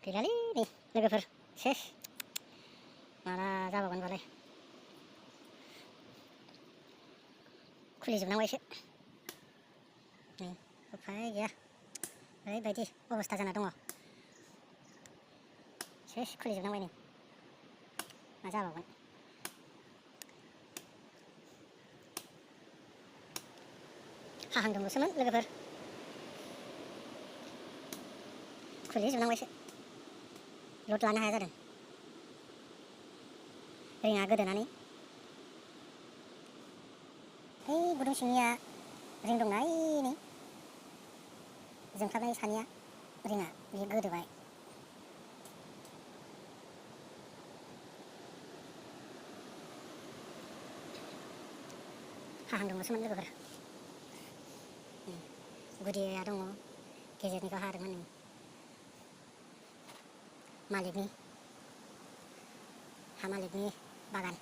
गैलालै नै लोगोफोर सेस माला जाबावगोन बालाय खुलिजोबनांबाय एसे नै उफाय गैया ओरैबायदि अबस्था जाना दङ सेस खुलिजोबनांबाय नै मा जाबावगोन हाहांदोंल'सोमोन लोगोफोर खुलिजोबनांबायसो लड लानो हाया जादों रिङा गोदोनानै है गुदुं सिंनिया रिं दंना नै जोंख्लाबनाय सानिया रिङा बेयो गोदोबाय हाहांदोंल'सोमोन लोगोफोर गुदिया दङ गेजेरनिखौ हादोंमोन नै मालिकनि हा मालिकनि बागान